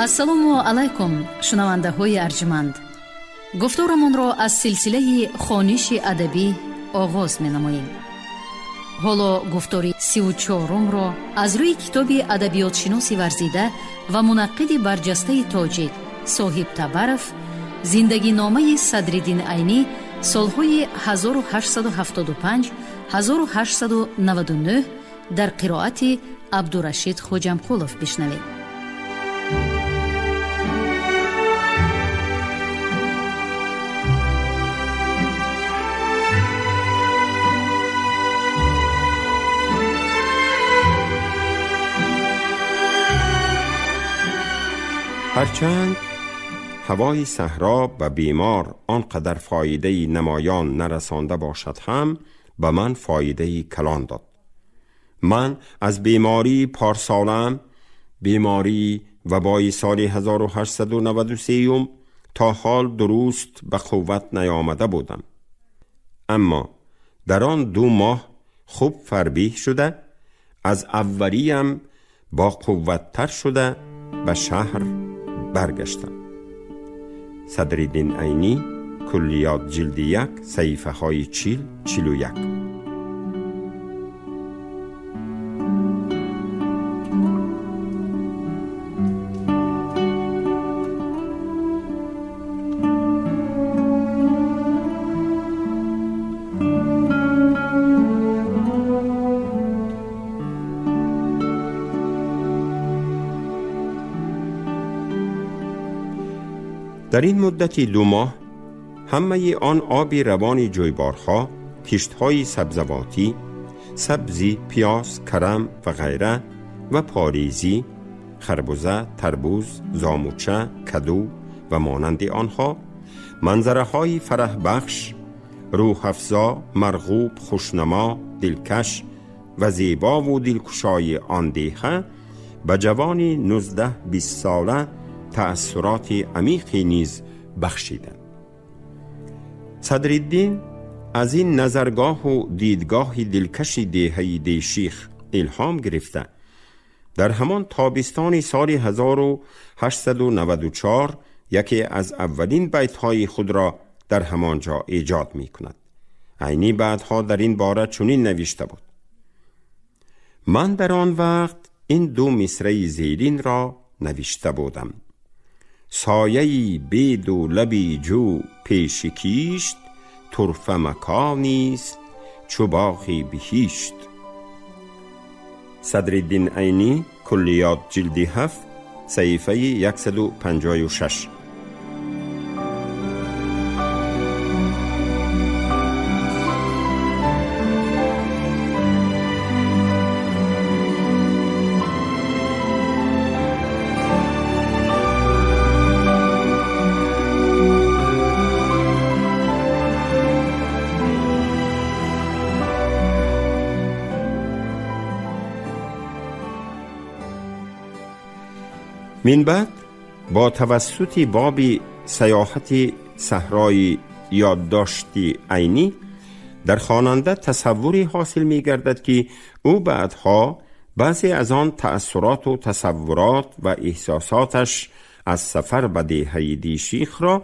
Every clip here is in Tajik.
Ассалому алайкум, шунавандаҳои арҷманд. Гуфторамонро аз силсилаи хониши адабӣ оғоз менамоем. Ҳоло гуфтори 34-умро аз рӯи китоби адабиётшиноси варзида ва мунаққиди барҷастаи тоҷик Соҳиб Табаров «Зиндагиномаи Садриддин Айнӣ солҳои 1875-1899» дар қироати Абдурашид Хоҷамқулов бишнавед. Ҳарчанд ҳавои саҳро ба бемор он қадар фоидаи намоён нарасонда бошад ҳам, ба ман фоидаи калон дод. Ман аз бемории порсолаам, бемории вабои соли 1893, то ҳол дуруст ба қувват наёмада будам. Аммо дар он 2 моҳ хуб фарбиҳ шуда, аз аввалиям бо қувваттар шуда ба шаҳр баргаштам. Садриддин Айнӣ, Куллиёт, ҷилди 1, саҳифаҳои 40, 41. Дар ин муддати 2 моҳ ҳамаи он оби равони ҷӯйборҳо, киштҳои сабзавотӣ, сабзӣ, пиёз, карам ва ғайра ва поризӣ, харбуза, тарбуз, зомуча, каду ва монанди онҳо манзараҳои фараҳбахш, рӯҳафзо, марғуб, хушнамо, дилкаш ва зебову дилкушои он деҳа ба ҷавони 19-20 сола таассуроти амиқе низ бахшиданд. Садриддин аз ин назаргоҳу дидгоҳи дилкаши деҳаи Деших илҳом гирифта, дар ҳамон тобистони соли 1894 яке аз аввалин байтҳои худро дар ҳамон ҷо эҷод мекунад. Айнӣ баъдҳо дар ин бора чунин навишта буд: «Ман дар он вақт ин ду мисраи зеринро навишта будам: сояи беду лаби ҷӯ пеши кишт турфа маконист чу боғи биҳишт». Садриддин Айнӣ, Куллиёт, ҷилди 7, саҳифаи 156. Минбаъд бо тавассути боби саёҳати саҳрои ёддошти Айнӣ дар хонанда тасаввуре ҳосил мегардад, ки ӯ баъдҳо баъзе аз он таассуроту тасаввурот ва эҳсосоташ аз сафар ба деҳаи Дишихро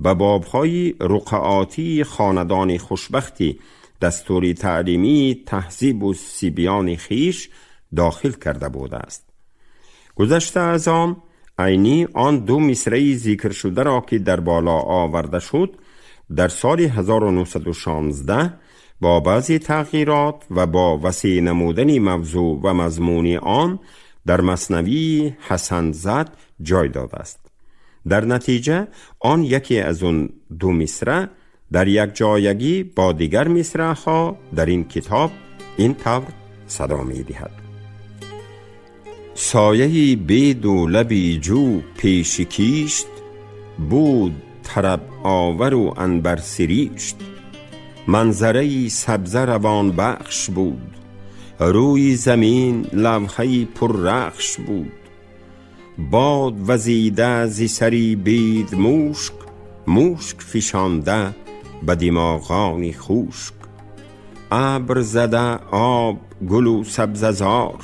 ба бобҳои руқаотии хонадони хушбахти дастури таълимии таҳзибу сибёни хиш дохил карда будааст. Гузашта аз он, Айнӣ он ду мисраи зикршударо, ки дар боло оварда шуд, дар соли 1916 бо баъзе тағйирот ва бо васеъ намудани мавзӯъ ва мазмуни он дар маснавии «Ҳасанзад» ҷой додааст. Дар натиҷа он яке аз он ду мисра дар якҷоягӣ бо дигар мисраҳо дар ин китоб ин тавр садо медиҳад: сояи беду лаби ҷӯ пеши кишт буд тараб овару анбарсиришт, манзараи сабза равонбахш буд, рӯи замин лавҳаи пуррахш буд, бод вазида зи сари бед мушк, мушк фишонда ба димоғони хушк, абр зада об гулу сабзазор,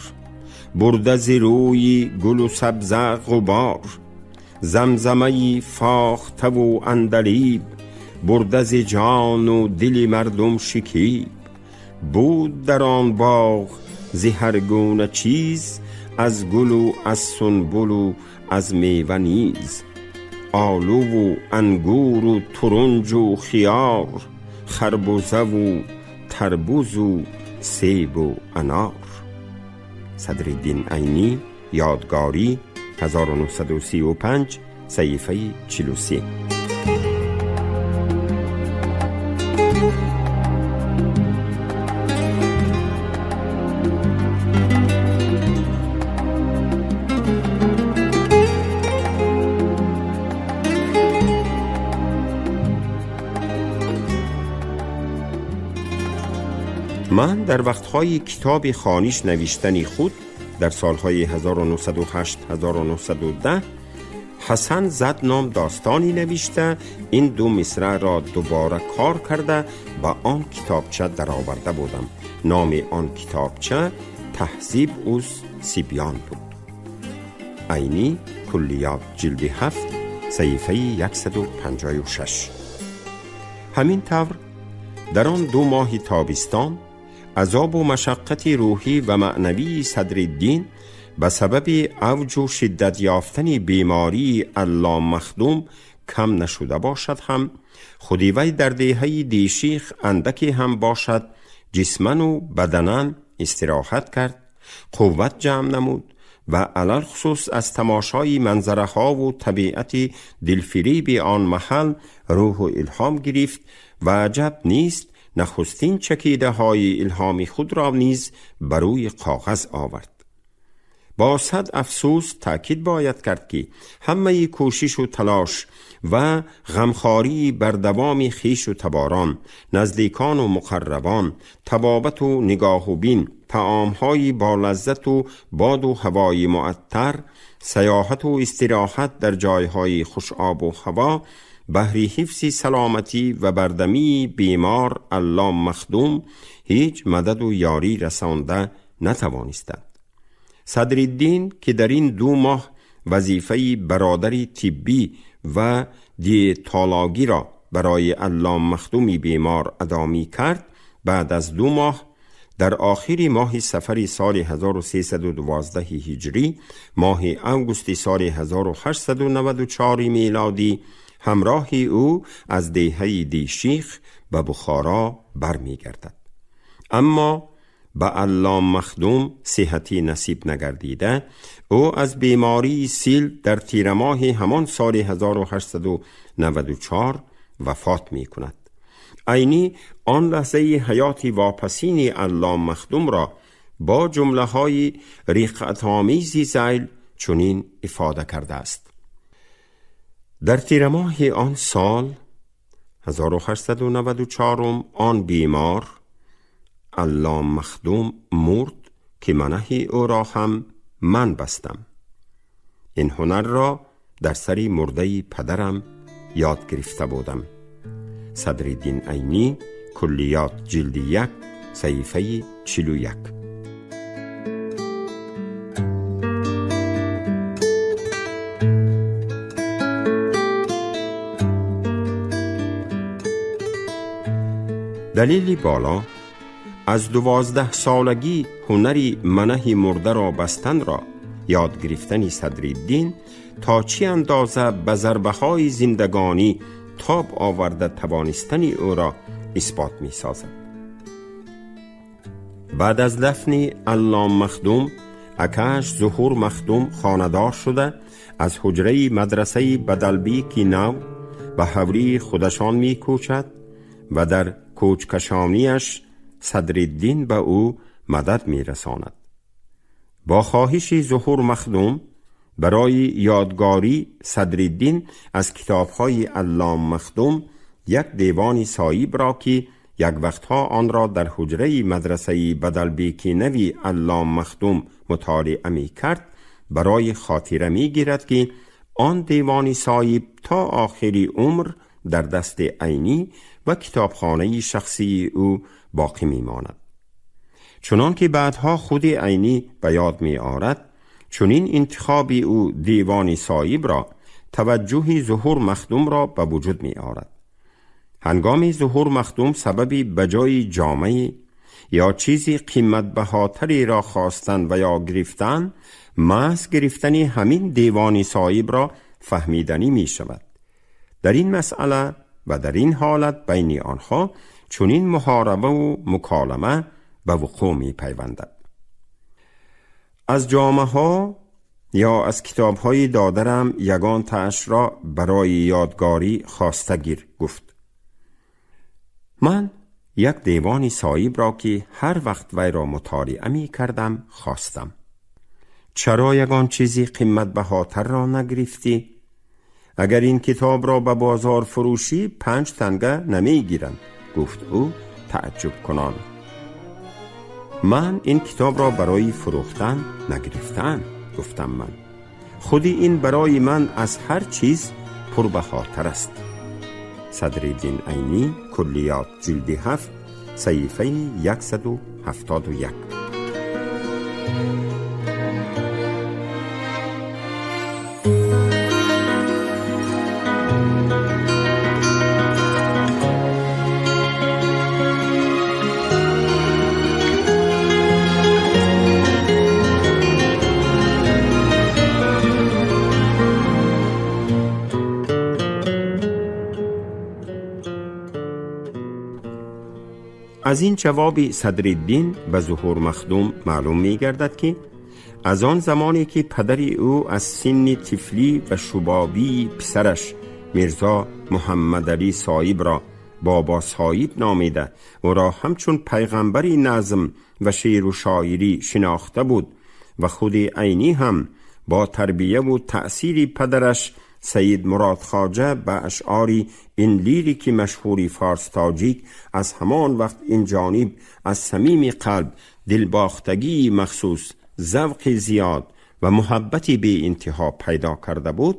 бурда зи рӯи гулу сабза ғубор. Замзамаи фохтаву андалиб бурда зи ҷону дили мардум шикиб. Буд дар он боғ зи ҳар гуна чиз, аз гулу аз сунбулу аз мева низ. Олуву ангуру турунҷу хиёр, харбузаву тарбузу себу анор. Садриддин Айнӣ, Ёдгорӣ, 1935, саҳифаи 43. Ман дар вақтҳои китоби хониш навиштани худ дар солҳои 1908-1910 Ҳасан зад ном достоне навишта, ин ду мисраъро дубора кор карда ба он китобча дароварда будам. Номи он китобча Таҳзиб уз сибён буд. Айнӣ, Куллиёт, ҷилди 7, саҳифаи 156. Ҳамин тавр дар он 2 моҳи тобистон азобу машаққати рӯҳӣ ва маънавии Садриддин ба сабаби авҷу шиддат ёфтани бемории Аллом Махдум кам нашуда бошад ҳам, худи вай дар деҳаи Деших андаке ҳам бошад ҷисману баданан истироҳат кард, қувват ҷамъ намуд ва алалхусус аз тамошои манзараҳову табиати дилфиреби он маҳал рӯҳу илҳом гирифт ва аҷаб нест нахустин чакидаҳои илҳоми худро низ ба рӯи коғаз овард. Бо сад афсӯс таъкид бояд кард, ки ҳамаи кӯшишу талош ва ғамхории бардавоми хешу таборон, наздикону муқаррабон, табобату нигоҳубин, таомҳои болаззату боду ҳавои муаттар, саёҳату истироҳат дар ҷойҳои хушобу ҳаво баҳри ҳифзи саломатӣ ва бардамии бемор Аллом Махдум ҳеҷ мададу ёрӣ расонда натавонистанд. Садриддин, ки дар ин 2 моҳ вазифаи бародари тиббӣ ва диетологиро барои Аллом Махдуми бемор адо мекард, баъд аз 2 моҳ дар охири моҳи сафари соли 1312 ҳиҷрӣ, моҳи августи соли 1894 мелодӣ, ҳамроҳи ӯ аз деҳаи Деших ба Бухоро бармегардад. Аммо ба Аллом Махдум сиҳатӣ насиб нагардида, ӯ аз бемории сил дар тирамоҳи ҳамон соли 1894 вафот мекунад. Айнӣ он лаҳзаи ҳаёти вопасини Аллом Махдумро бо ҷумлаҳои риқатомези зайл чунин ифода кардааст: дар тирамоҳи он сол 1894 он бемор Аллом Махдум мурд, ки манаҳи ӯро ҳам ман бастам. Ин ҳунарро дар сари мурдаи падарам ёд гирифта будам. Садриддин Айнӣ, Куллиёт, ҷилди 1, саҳифаи 41. Далели боло аз 12 солагӣ ҳунари манаҳи мурдаро бастанро ёд гирифтани Садриддин то чӣ андоза ба зарбаҳои зиндагонӣ тоб оварда тавонистани ӯро исбот месозад. Баъд аз дафни Аллом Махдум акааш Зуҳур Махдум хонадор шуда аз ҳуҷраи мадрасаи Бадалбеки нав ба ҳавлии худашон мекӯчад ва дар кӯчкашонияш Садриддин ба ӯ мадад мерасонад. Бо хоҳиши Зуҳур Махдум барои ёдгорӣ Садриддин аз китобҳои Аллом Махдум як девони соибро, ки як вақтҳо онро дар ҳуҷраи мадрасаи Бадалбеки нави Аллом Махдум мутолиа мекард, барои хотира мегирад, ки он девони соиб то охири умр дар дасти Айнӣ ва китобхонаи шахсии ӯ боқӣ мемонад. Чунон ки баъдҳо худи Айнӣ ба ёд меорад, чунин интихоби ӯ девони соибро таваҷҷӯҳи Зуҳур Махдумро ба вуҷуд меорад. Ҳангоми Зуҳур Махдум сабаби ба ҷои ҷомае ё чизи қиматбаҳотареро хостан ва ё гирифтан, маҳз гирифтани ҳамин девони соҳибро фаҳмиданӣ мешавад. Дар ин масъала ва дар ин ҳолат байни онҳо чунин муҳорабаву муколама ба вуқӯъ мепайвандад. Аз ҷомаҳо ё аз китобҳои додарам ягон таашро барои ёдгорӣ хоста гир, гуфт. Ман як девони соҳибро, ки ҳар вақт вайро мутолиа мекардам, хостам. Чаро ягон чизи қиматбаҳотарро нагирифтӣ? Агар ин китобро ба бозор фурӯшӣ, 5 танга намегиранд, гуфт ӯ таъҷубкунон. Ман ин китобро барои фурӯхтан нагирифтаам, гуфтам ман. Худи ин барои ман аз ҳар чиз пурбаҳотар аст. Садриддин Айнӣ, Куллиёт, ҷилди 7, саҳифаи 171. Аз ин ҷавоби Садриддин ба Зуҳур Махдум маълум мегардад, ки аз он замоне ки падари ӯ аз синни тифлӣ ва шубобии писараш Мирзо Муҳаммадалӣ Соҳибро Бобо Соҳиб номида, ӯро ҳамчун пайғамбари назм ва шеъру шоирӣ шинохта буд ва худи Айнӣ ҳам бо тарбияву таъсири падараш Саид Мурод Хоҷа ба ашъори ин лирики машҳури форс тоҷик аз ҳамон вақт ин ҷониб аз самими қалб дилбохтагии махсус, завқи зиёд ва муҳаббати беинтиҳо пайдо карда буд,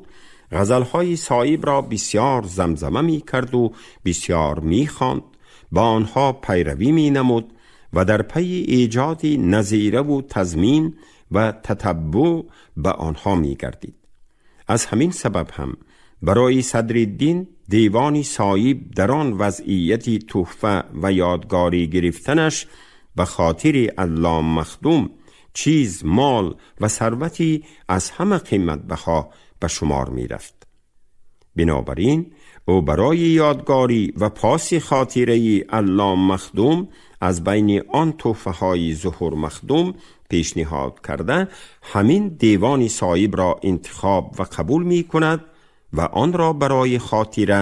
ғазалҳои соҳибро бисёр замзама мекарду бисёр мехонд, ба онҳо пайравӣ менамуд ва дар пайи эҷоди назираву тазмин ва татаббуъ ба онҳо мегардид. Аз ҳамин сабаб ҳам барои Садриддин девони соҳиб дар он вазъияти туҳфа ва ёдгорӣ гирифтанаш ба хотири Аллом Махдум чиз, мол ва сарвати аз ҳама қиматбаҳо ба шумор мерафт. Бинобар ин ӯ барои ёдгорӣ ва поси хотираи Аллом Махдум аз байни он туҳфаҳои Зуҳур Махдум пешниҳод карда, ҳамин девони соҳибро интихоб ва қабул мекунад ва онро барои хотира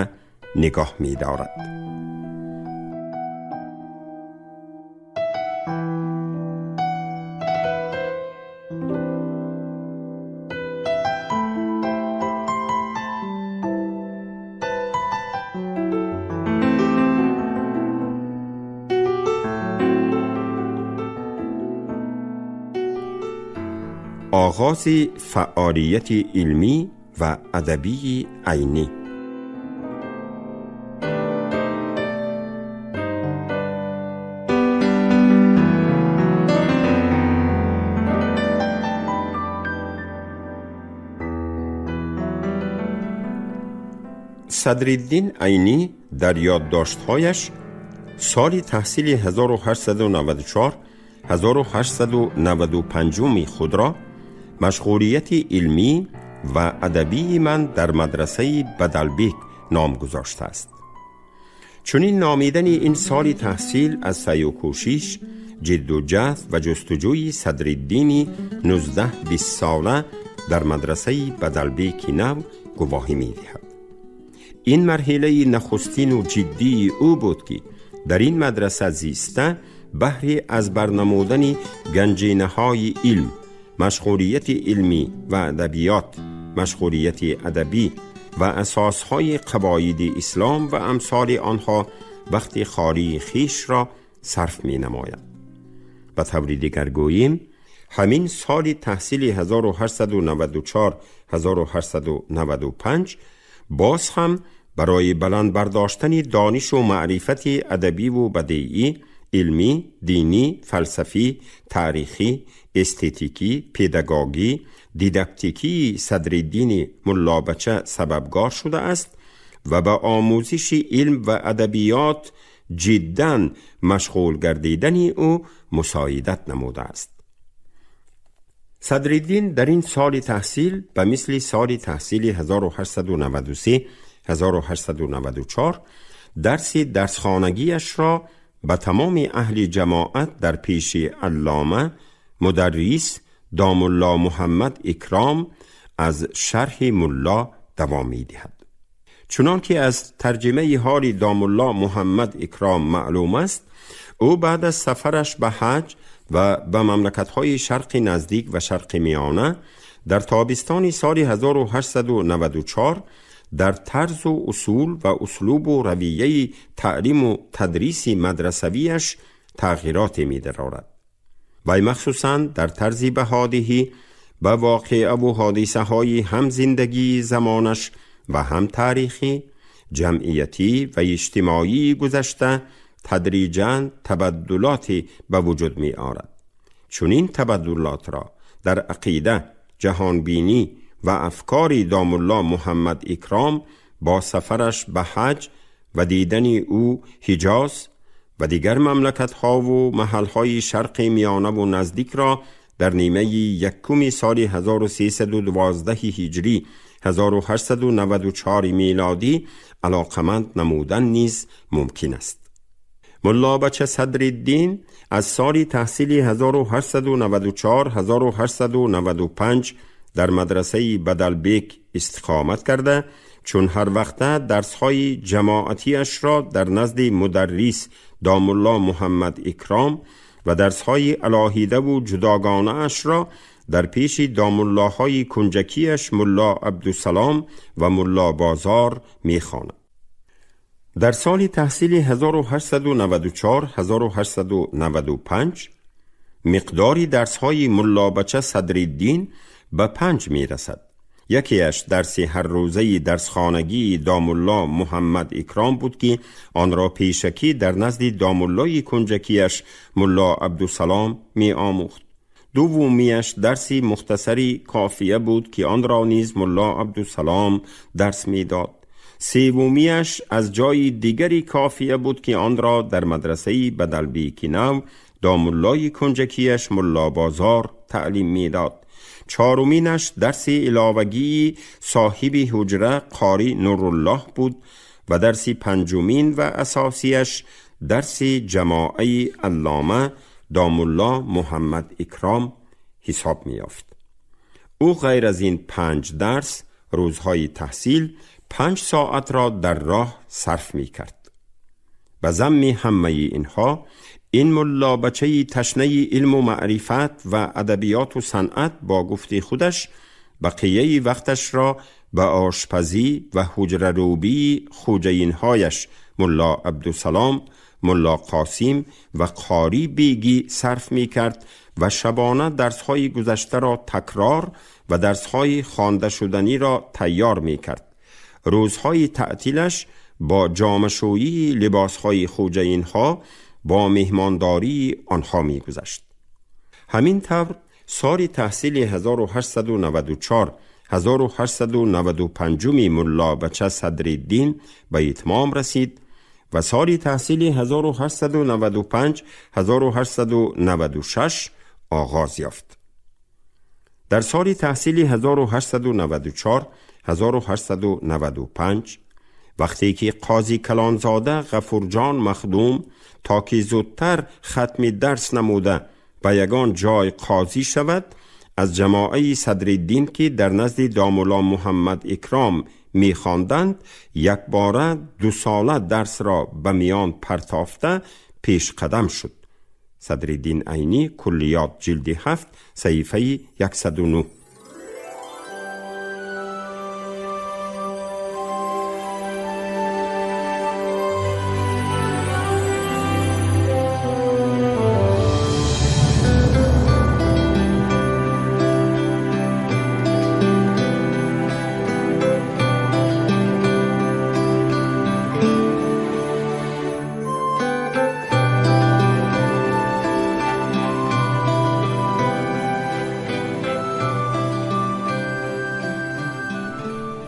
нигоҳ медорад. آغاز فعالیت علمی و ادبی عینی. صدرالدین عینی در یادداشت‌هایش سال تحصیل 1894 1895 خود را مشغولیت علمی و ادبی من در مدرسه بدلبیک نام گذاشته است. چنین نامیدن این سال تحصیل از سعی و کوشش، جد و جهد و جستجوی صدرالدین 19-20 ساله در مدرسه بدلبیک نو گواهی می‌دهد. این مرحله نخستین و جدی او بود که در این مدرسه زیسته بهر از برنمودن گنجینه‌های علم، مشغولیت علمی و ادبیات، مشغولیت ادبی و اساسهای قواعد اسلام و امثال آنها وقت خالی خویش را صرف می نماید. به طور دیگر گوییم همین سال تحصیل 1894-1895 باز هم برای بلند برداشتن دانش و معرفت ادبی و بدیعی، илмӣ, динӣ, фалсафӣ, таърихӣ, эстетикӣ, педагогӣ, дидактикии Садриддини Муллобача сабабгор шудааст ва ба омӯзиши илм ва адабиёт ҷиддан машғул гардидани ӯ мусоидат намудааст. Садриддин дар ин соли таҳсил ба мисли соли таҳсили 1893-1894 дарси дарсхонагиашро ба тамоми аҳли ҷамоат дар пеши аллома мударрис домулло Муҳаммад Икром аз шарҳи Мулло давом медиҳад. Чунон ки аз тарҷимаи ҳоли домулло Муҳаммад Икром маълум аст, ӯ баъд аз сафараш ба ҳаҷ ва ба мамлакатҳои Шарқи Наздик ва Шарқи Миёна дар тобистони соли 1894 дар тарзу усул ва услубу равияи таълиму тадриси мадрасавиаш тағйироте медарорад. Вай махсусан дар тарзи баҳодиҳӣ ба воқеаву ҳодисаҳои ҳам зиндагии замонаш ва ҳам таърихӣ, ҷамъиятӣ ва иҷтимоии гузашта тадриҷан табаддулоте ба вуҷуд меорад. Чунин табаддулотро дар ақида, ҷаҳонбинӣ ва афкори домулло Муҳаммад Икром бо сафараш ба ҳаҷ ва дидани ӯ Ҳиҷоз ва дигар мамлакатҳову маҳалҳои Шарқи Миёнаву Наздикро дар нимаи якуми соли 1312 ҳиҷрӣ 1894 милодӣ алоқаманд намудан низ мумкин аст. Муллобача Садриддин аз соли таҳсили 1894-1895 дар мадрасаи Бадалбек истиқомат карда, чун ҳар вақта дарсҳои ҷамоатиашро дар назди мударрис домулло Муҳаммад Икром ва дарсҳои алоҳидаву ҷудогонаашро дар пеши домуллоҳои кунҷакиаш Мулло Абдусалом ва Мулло Бозор мехонад. Дар соли таҳсили 1894-1895 миқдори дарсҳои Муллобача Садриддин ба 5 мерасад. Якеаш дарси ҳаррӯзаи дарсхонагии домулло Муҳаммад Икром буд, ки онро пешакӣ дар назди домуллои кунҷакиаш Мулло Абдусалом меомӯхт. Дуввумиаш дарси мухтасари кофия буд, ки онро низ Мулло Абдусалом дарс медод. Севумиаш аз ҷои дигари кофия буд, ки онро дар мадрасаи Бадалбеки нав домуллои кунҷакиаш Мулло Бозор таълим медод. Чоруминаш дарси иловагии соҳиби ҳуҷра Қори Нуруллоҳ буд ва дарси панҷумин ва асосиаш дарси ҷамоаи аллома домулло Муҳаммад Икром ҳисоб меёфт. Ӯ ғайр аз ин 5 дарс рӯзҳои таҳсил 5 соатро дар роҳ сарф мекард. Ба замми ҳамаи инҳо ин муллобачаи ташнаи илму маърифат ва адабиёту санъат бо гуфти худаш бақияи вақташро ба ошпазӣ ва ҳуҷрарӯбии хуҷаинҳояш Мулло Абдусалом, Мулло Қосим ва Қори Бегӣ сарф мекард ва шабона дарсҳои гузаштаро такрор ва дарсҳои хондашуданиро тайёр мекард. Рӯзҳои таътилаш бо ҷомашӯии либосҳои хуҷаинҳо бо меҳмондории онҳо мегузашт. Ҳамин тавр соли таҳсили 1894-1895 Муллобача Садриддин ба итмом расид ва соли таҳсили 1895-1896 оғоз ёфт. Дар соли таҳсили 1894-1895 вақте ки қози Калонзода Ғафурҷон Махдум то ки зудтар хатми дарс намуда ба ягон ҷой қозӣ шавад, аз ҷамоаи Садриддин, ки дар назди домулло Муҳаммад Икром мехонданд, якбора дусола дарсро ба миён партофта пешқадам шуд. Садриддин Айнӣ, Куллиёт, ҷилди 7, саҳифаи 109.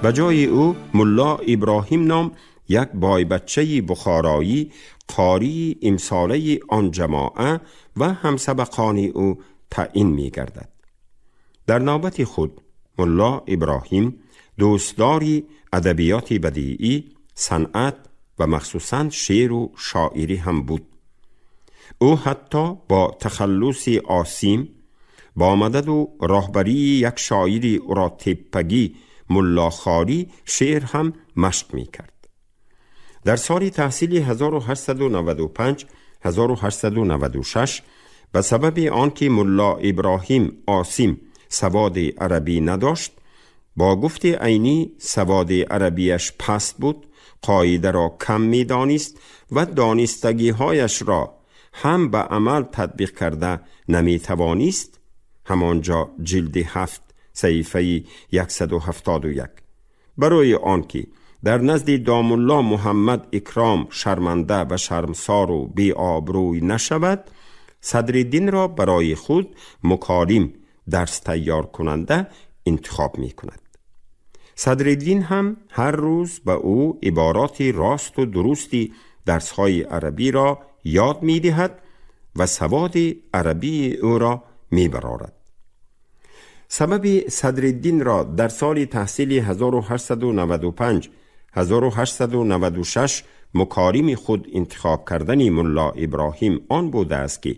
به جای او ملا ابراهیم نام یک بایبچه بخارایی قاری امساله آن جماعه و همسبقان او تعیین می گردد. در نوبت خود ملا ابراهیم دوستداری ادبیات بدیعی، صنعت و مخصوصاً شعر و شاعری هم بود. او حتی با تخلص آسیم با مدد و راهبری یک شاعری او را تپگی ملا خاری شعر هم مشق می کرد. در سال تحصیل 1895-1896 به سبب آنکه ملا ابراهیم آسیم سواد عربی نداشت، با گفت عینی سواد عربیش پست بود، قاعده را کم می دانست و دانستگیهایش را هم به عمل تطبیق کرده نمی توانست، همانجا جلد 7 صحیفه 171. برای آنکه در نزد داملا محمد اکرام شرمنده و شرمسار و بی آبروی نشود، صدرالدین را برای خود مکاریم درس تیار کننده انتخاب می کند. صدرالدین هم هر روز به او عبارات راست و درستی درسهای عربی را یاد می دهد و سواد عربی او را می برارد. سبب صدرالدین را در سال تحصیل 1895-1896 مکاریم خود انتخاب کردن ملا ابراهیم آن بوده است که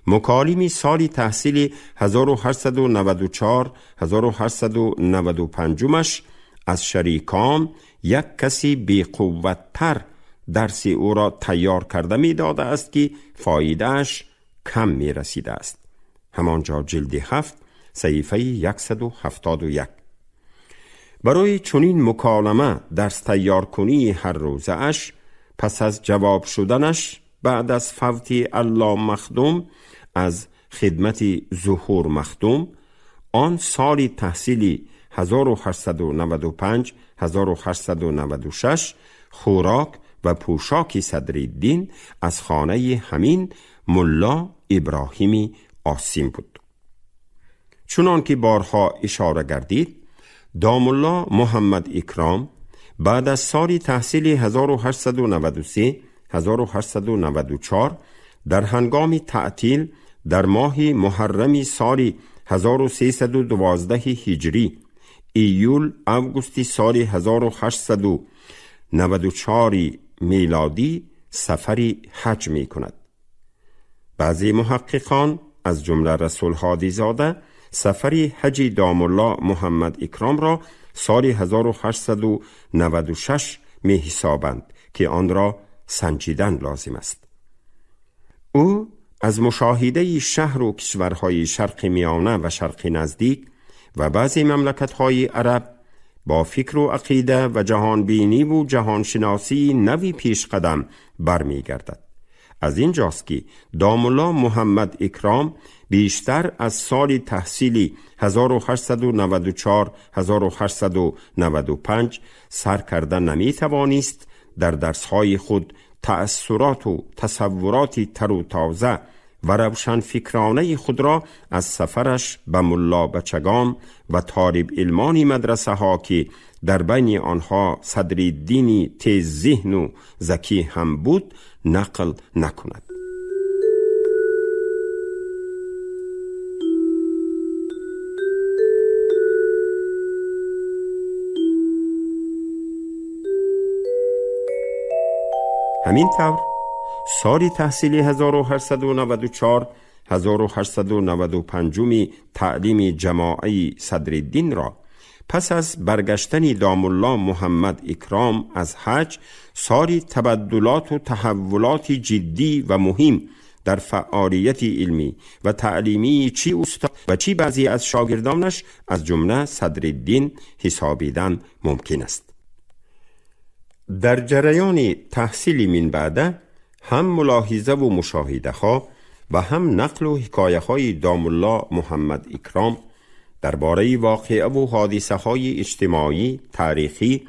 مکاریم سال تحصیل 1894-1895 از شریکان یک کسی بی قوت‌تر درس او را تیار کرده می داده است که فایدهش کم می رسیده است. همانجا جلد 7 صحیفه 171. برای چنین مکالمه درس تیار کنی هر روزه اش پس از جواب شدنش بعد از فوت الله مخدوم از خدمت ظهور مخدوم، آن سال تحصیلی 1895-1896 خوراک و پوشاک صدرالدین از خانه همین ملا ابراهیمی آسیم بود. چنان که بارها اشاره گردید، داملا محمد اکرام بعد از سال تحصیل 1893-1894 در هنگام تعطیل در ماه محرم سال 1312 هجری، ایول اوگوست سال 1894 میلادی سفر حج می کند. بعضی محققان از جمله رسول هادی زاده سفر حج داملا محمد اکرام را سال 1896 می حسابند که آن را سنجیدن لازم است. او از مشاهده شهر و کشورهای شرق میانه و شرق نزدیک و بعضی مملکت‌های عرب با فکر و عقیده و جهانبینی و جهانشناسی نوی پیش قدم برمی گردد. از اینجاست که داملا محمد اکرام بیشتر از سال تحصیلی 1894-1895 سر کرده نمی توانست در درسهای خود تأثرات و تصورات تر و تازه و روشن فکرانه خود را از سفرش به ملا بچگان و طالب علمان مدرسه ها که در بین آنها صدرالدین تیز ذهن و ذکی هم بود نقل نکند. همین طور سال تحصیل 1894-1895 تعلیم جماعی صدرالدین را پس از برگشتن داملا محمد اکرام از حج، سال تبدلات و تحولات جدی و مهم در فعالیت علمی و تعلیمی چی استاد و چی بعضی از شاگردانش از جمله صدرالدین حسابیدن ممکن است. در جریان تحصیل من بعده هم ملاحظه و مشاهده ها و هم نقل و حکایه های داملا محمد اکرام درباره واقعه و حادثه های اجتماعی، تاریخی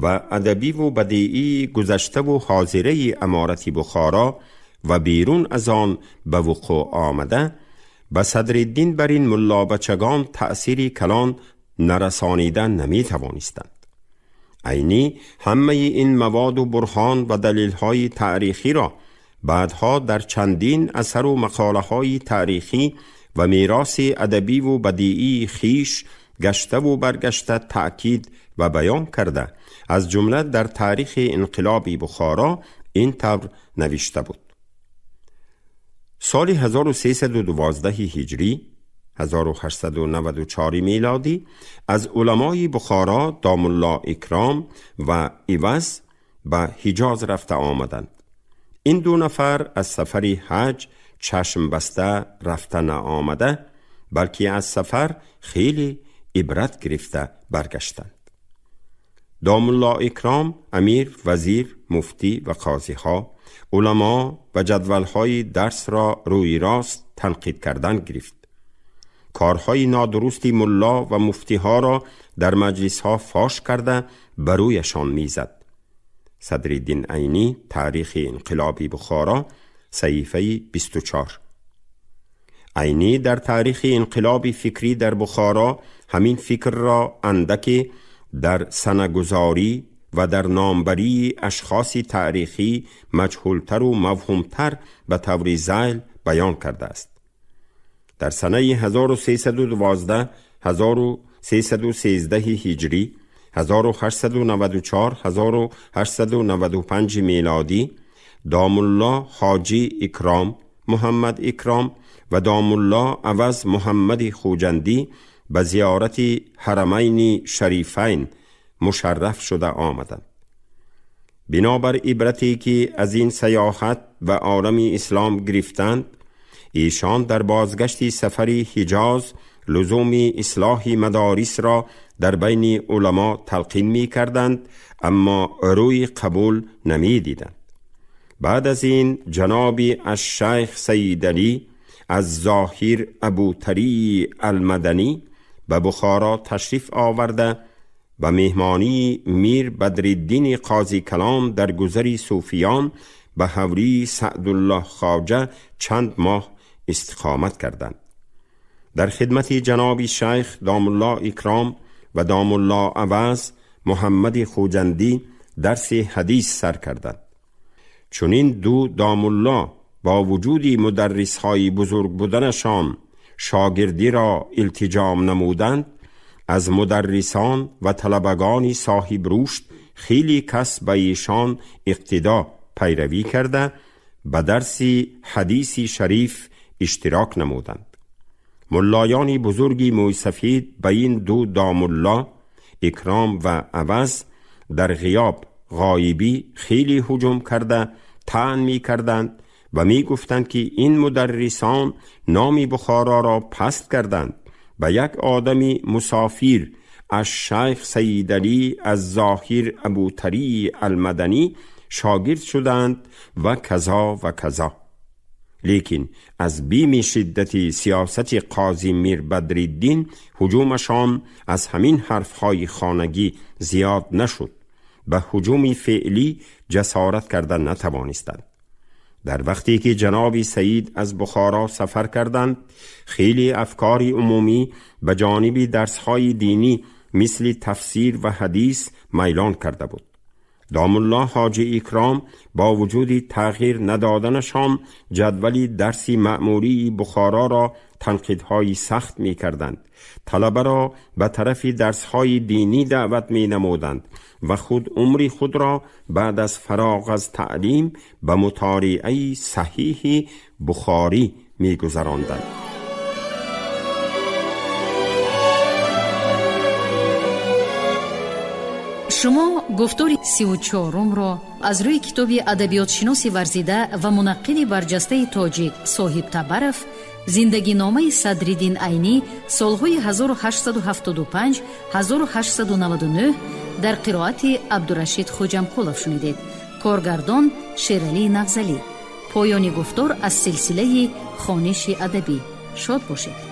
و ادبی و بدیعی گذشته و حاضره امارت بخارا و بیرون از آن به وقوع آمده، به صدرالدین بر این ملا بچگان تأثیر کلان نرسانیدن نمی توانستند. Айнӣ ҳамаи ин маводу бурҳон ва далелҳои таърихиро баъдҳо дар чандин асару мақолаҳои таърихӣ ва мероси адабиву бадиии хиш гаштаву баргашта таъкид ва баён карда, аз ҷумла дар таърихи инқилоби Бухоро ин тавр навишта буд. Соли 1312 ҳиҷрӣ, 1894 милодӣ, аз уламои Бухоро Домулло Икром ва Иваз ба Ҳиҷоз рафта омаданд. Ин ду нафар аз сафари ҳаҷ чашм баста рафта наомада, балки аз сафар хеле ибрат гирифта баргаштанд. Домулло Икром амир, вазир, муфтӣ ва қозиҳо, уламо ва ҷадвалҳои дарсро рӯи рост танқид кардан гирифт. Корҳои нодурусти мулло ва муфтиҳоро дар маҷлисҳо фош карда ба рӯяшон мезад. Садриддин Айнӣ, Таърихи инқилоби Бухоро, саҳифаи 24. Айнӣ дар таърихи инқилоби фикрӣ дар Бухоро ҳамин фикрро андаке дар санагузорӣ ва дар номбарии ашхоси таърихӣ маҷҳултару мавҳумтар ба таври зайл баён кардааст. Дар санаи 1312 1313 ҳиҷрӣ, 1894 1895 милодӣ, Домулло Ҳоҷӣ Икром Муҳаммад Икром ва Домулло Аваз Муҳаммади Хуҷандӣ ба зиёрати Ҳарамайни Шарифайн мушарраф шуда омаданд. Бинобар ибрате ки аз ин саёҳат ба олами ислом гирифтанд, эшон дар бозгашти сафари Ҳиҷоз лузуми ислоҳи мадорисро дар байни уламо талқин мекарданд, аммо рӯи қабул намедиданд. Баъд аз ин ҷаноби Ашшайх Саидалӣ аз Зоҳир Абутарии Алмаданӣ ба Бухоро ташриф оварда, ба меҳмонии Мир Бадриддини Қозӣ Калон дар гузари Суфиён ба ҳавлии Саъдуллоҳ Хоҷа чанд моҳ истиқомат карданд. Дар хидмати ҷаноби шайх Домулло Икром ва Домулло Аваз Муҳаммади Хуҷандӣ дарси ҳадис сар карданд. Чунин ду домулло бо вуҷуди мударрисҳои бузург буданашон шогирдиро илтиҷом намуданд, аз мударрисон ва талабагони соҳибрушд хеле кас ба эшон иқтидо, пайравӣ карда, ба дарси ҳадиси шариф иштирок намуданд. Муллоёни бузурги мӯйсафид ба ин ду домулло Икром ва Аваз дар ғиёб, ғоибӣ хеле ҳуҷум карда таън мекарданд ва мегуфтанд, ки ин мударрисон номи Бухороро паст карданд, ба як одами мусофир аз шайх Саидалӣ аз Зоҳир Абутарии Алмаданӣ шогирд шуданд ва казо ва казо. Лекин аз бими шиддати сиёсати қози Мир Бадриддин ҳуҷумашон аз ҳамин ҳарфҳои хонагӣ зиёд нашуд, ба ҳуҷуми феълӣ ҷасорат карда натавонистанд. Дар вақте ки ҷаноби Саид аз Бухоро сафар карданд, хеле афкори умумӣ ба ҷониби дарсҳои динӣ мисли тафсир ва ҳадис майлон карда буд. Домулло Ҳоҷи Икром бо вуҷуди тағйир надоданашон ҷадвали дарси маъмурии Бухороро танқидҳои сахт мекарданд, талабаро ба тарафи дарсҳои динӣ даъват менамуданд ва худ умри худро баъд аз фароғ аз таълим ба мутолиаи Саҳиҳи Бухорӣ мегузаронданд. Шумо гуфтори 34-умро аз рӯи китоби адабиётшиноси варзида ва мунаққиди барҷастаи тоҷик Соҳиб Табаров «Зиндагиномаи Садриддин Айнӣ солҳои 1875-1899» дар қироати Абдурашид Хоҷамқулов шунидед. Коргардон Шералӣ Нағзалӣ. Поёни гуфтор аз силсилаи хониши адабӣ. Шод бошед.